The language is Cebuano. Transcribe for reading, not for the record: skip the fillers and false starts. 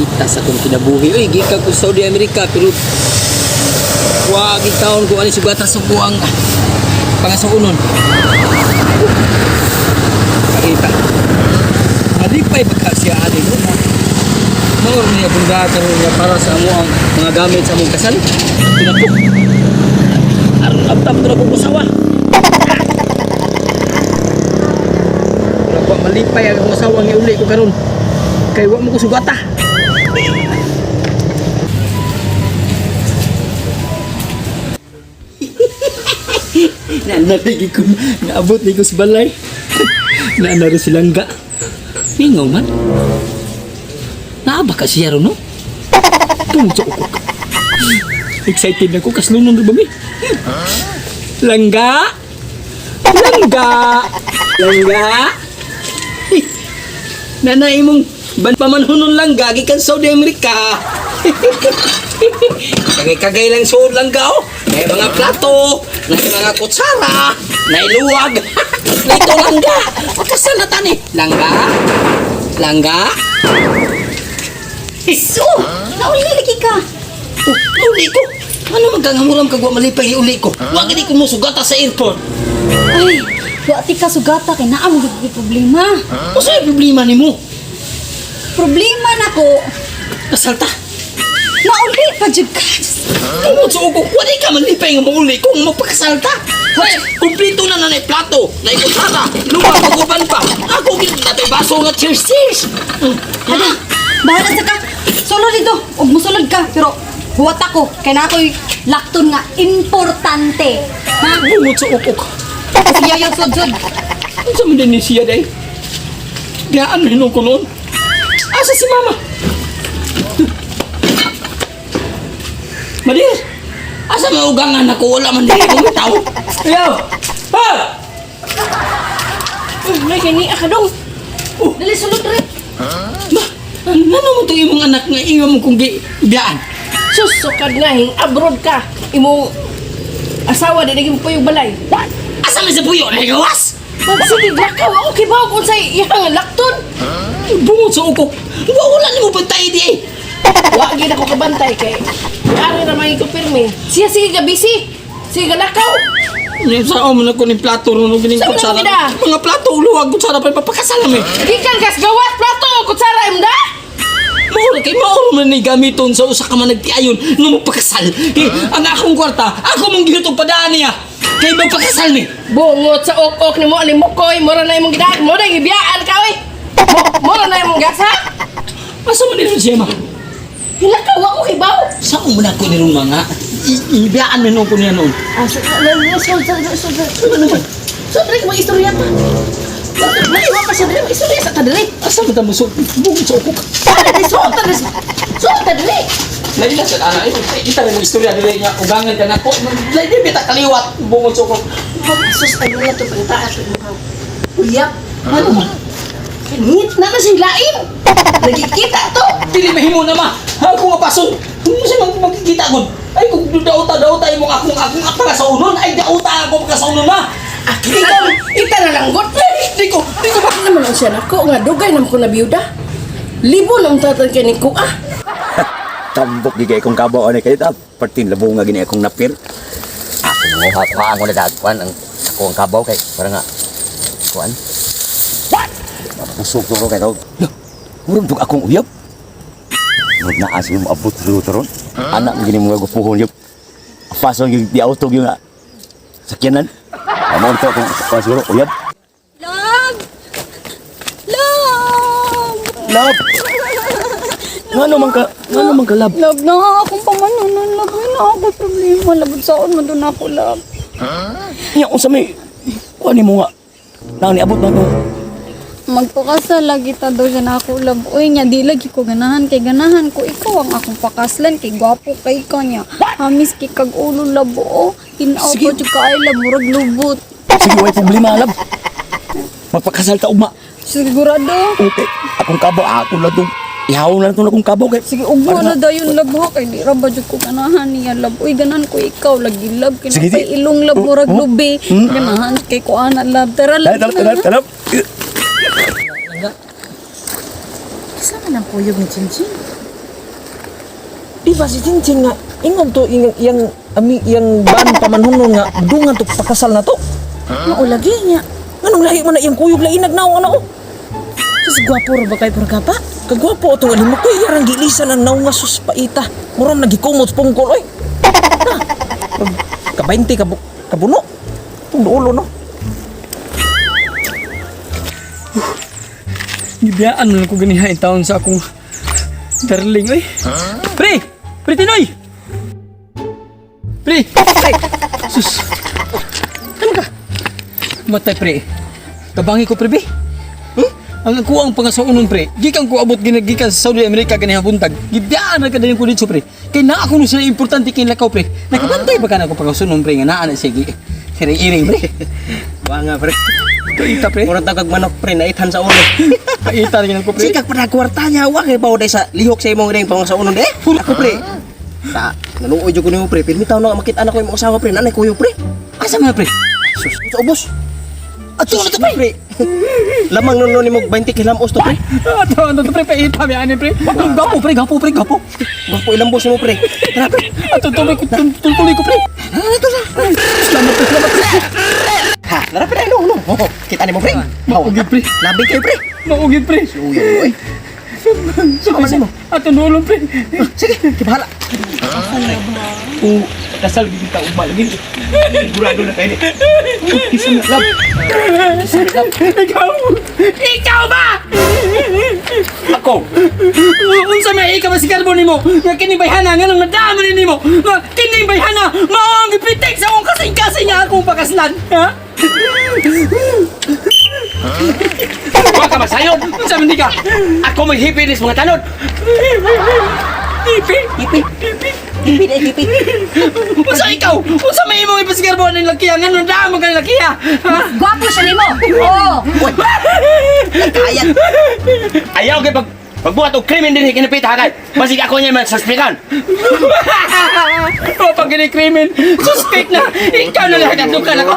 Inita sa akong kinabuhi. Uy, gikan ko sa Saudi America pero wa gid taon ko ani sugata sa kuang pangasuonon. Kaita. Malipay pa ka siya ani no. Mao niya bunda karon niya para sa amo ang mga gamit sa among kasal. Tinapok. Aron abtab na ko usawa. Wala malipay ang akong asawa nga uli ko karon. Kay wa mo ko sugata. Nanaligi ko, naabot ni ko sa balay. Naanaro silang ga. Mingaw man. Naaba ka siya ron, no? Tungso ko. Excited na ko, kaslunon rin ba mi? Langga! Langga! Langga! Eh, Nanay mong ban pamanhunon langga, gikan Saudi America. Kagay-kagay lang suod langga, oh. May mga plato, may mga kutsara, may luwag. Ito langga. Pagkasal na tani. Langga? Langga? So, nauli lagi ka. Oh, uli ko. Ano man kang hamuram kag wa malipay uli ko? Wa gid ko mo sugata sa airport. Ay, wa ti ka sugata kay naa mo gid ko'y problema. Usa problema nimo? Problema nako, Kasalta. nauli pa jud ka. Tungod sa ugo, wa di ka malipay nga mauli kung magpakasalta. Hoy, kumpleto na na na plato, na kutsara, luwag ug uban pa. Ako gid natay baso nga cheers cheers. Ada, bahala sa ka. Sulod dito, ug musulod ka pero huwat ako kay naa ko'y lakton nga importante. Ha? Tungod sa ugo. Siya yung sud-sud. Unsa man din ni siya day? Diyan man ko noon. Asa si mama? Madir, asa may ugangan ako wala man dili ko tao. Ayaw! Pa! Uy, kay ka dong. Oh. Dali sulod rin. Ma, ano mo itong imong anak nga ingon mo kung biyaan? Sus, sukad nga hing abroad ka. Imong asawa di naging puyog balay. What? Asa man sa puyo na gawas? Magsige lakaw ako kibaw kung sa iyang lakton. Bungod sa ukok. Wa wala nimo bantay di eh. Wa gid ako kabantay kay ari ra man ko pirmi. Siya sige ka busy. Sige ka lakaw. Ano sa mo na ko ni plato ron gining Sa kutsara. mga gida? Mga plato luwag kutsara pa papakasal mi. Gikan kas gawas plato kutsara imda. Mao kay mao man ni gamiton sa usa ka man nagtiayon nga magpakasal. Eh, ang akong kwarta, ako mong gihutog padaan niya. Kay magpakasal ni. Bungot sa ok-ok nimo ani mokoy, mura na imong gidaak, mo na gibiyaan ka oy. Mura na imong gasa. Asa man nila siya ma? Hilakaw ako kibaw. Sa mo na ko ni ron mga ibiyaan man ko niya noon. Ah, so, so, so, so, so, so, so, dali, mag-istorya ta. Maiwa pa siya dali, mag-istorya sa ta dali. Asa man ta mo so bungod sa ukok. Dali, so, ta dali, so, ta dali. Lain na sa ana, eh, kita mo istorya dili nga ugangan ka nako. Lain di bita kaliwat bungod sa ukok. Sus, ano na ito, pagtaas, uyap. Ano man? Ngit na na siya lain. Nagkikita to. Dili mahimo na ma. Ako nga pason. Kung siya magkikita gud. Ay kung dauta dauta imong akong akong para sa unon ay dauta ako pagka sa unon ma. Ah, ikaw, ita na lang, gut. Di ko ba? Ano naman ang siya nako, nga dugay naman ko na biyuda. Libo na ang tatang kay ni ko, ah. Tambok gigay kong kabaw ani kay ta pertin labong nga gini akong napir. Ako mo ha ko na dagkuan ang ako ang kabaw kay para nga kuan. What? Usog to kay tawag. Murag tug akong uyab. Murag naa sige mo abot ro taron. Anak mo gini mga gupuhon yun. Fason yung di auto yung nga. Sakyanan. Amo to akong kuan siguro uyab. Love! Love! Love. Ngano man ka love? Love na akong pamanunan, love. Ay, na ako problema. Love, saan man doon ako, love. Nya unsa may kuan nimo nga. Nang niabot man ko. Magpakasal lagi ta daw siya na ako love. Uy niya, di lagi ko ganahan kay ganahan ko. Ikaw ang akong pakaslan kay gwapo kay ka niya. Hamis kay kag ulo love o. Tinaw Sige. ko jud ka ay love, murag lubot. Sige way problema love. Magpakasal ta ugma. Sigurado. Okay. Akong kabaw ako lang tong ihawon na lang tong akong kabaw kay. Sige, ugma Para na dayon love ha kay di ra ba jud ko ganahan niya love. Uy ganahan ko ikaw lagi love kay Sige, napay di. ilong love murag Oh, oh. lubi. Hmm. Ganahan kay ko ana love. Tara Tara, love. tara, tara, tara. Kisa man ang puyog ni Chinchin. Di ba si Chinchin nga ingon to iyang iyang ami iyang ban pamanhunon nga dungan to pakasal na to. Mao lagi niya. Nganong lahi man na iyang kuyog lainag naong ano? Oh. Sus gwapo ra ba kay purga pa? Kagwapo ato ali mo kuy yarang gilisan ang naong nga sus paita. Murang nagikumot pungkol oy. Na. Ka 20 ka kabuno. Tong dulo no. Gibiyaan man lang ko ganiha in taon sa akong darling, oy. Pre! Pre Tinoy! Pre! Pre! Sus! Ano ka? Matay, pre. Tabangi ko, pre, be. Huh? Ang ako ang pangasuonon, pre. Gikan ko abot ginagikan sa Saudi America ganiha buntag. Gibiyaan na kadayon ko dito, pre. Kay naa ko no sila importante kay lakaw, pre. Nakabantay ba ka na ako pangasuonon, pre, nga naa na siya iring, pre. Wa nga pre. Kaita, pre. Murag tagag manok pre naithan sa ulo. Kaita rin ko, pre. Sikag pa na kwarta niya wa kay bawo day sa lihok sa imong ring pang sa uno de. Ako pre. Ta, naluoy jud ko nimo pre. Pirmi taw na makita na ko imong asawa pre. Nanay kuyo pre. Asa man, pre? Sus, sa ubos. Ato na to, pre. Lamang nun nun nimo 20 kilamos to pre. Ato, ano to, pre? Paita, may ani, pre. Gapo, pre, gapo, pre, gapo. Gapo ilang boss mo pre. Tara pre. Ato, tuloy ko, tuloy ko, pre. Ito sa. Salamat, pre, salamat, pre. Ha, tara pre no no. Oh, kita nimo pre. Maugid, pre. Labi kayo pre. Maugid, pre. Uyan mo eh. Sige, mo. Ato, nulong, pre. Sige, kibahala. O, kasal, gigit ka, umal. Sigurado na kayo ni. Ikaw! Ikaw ba? Ako! Unsa may ikaw ba si Garbo nimo? Nga kini bayhana nga nang nadama ni nimo. Nga kini bayhana mao ang gipitik sa akong kasing-kasing nga akong pakaslan. Ha? Wa ka masayon! Unsa man di ka? Ako may hipinis mga tanod! Ipi! Ipi! Ipi! Ipi na ipi. Unsa ikaw? Unsa may imong ipasigarbo ni lakiya nga nang damo ka ni lakiya? Ha? Gwapo siya nimo. Oo. Kaya. Ayaw kay pag pagbuhat og krimen dinhi kinapita kay. Basig ako niya man suspikan. O pag gini krimen, suspect na. Ikaw na lang katlukan ako.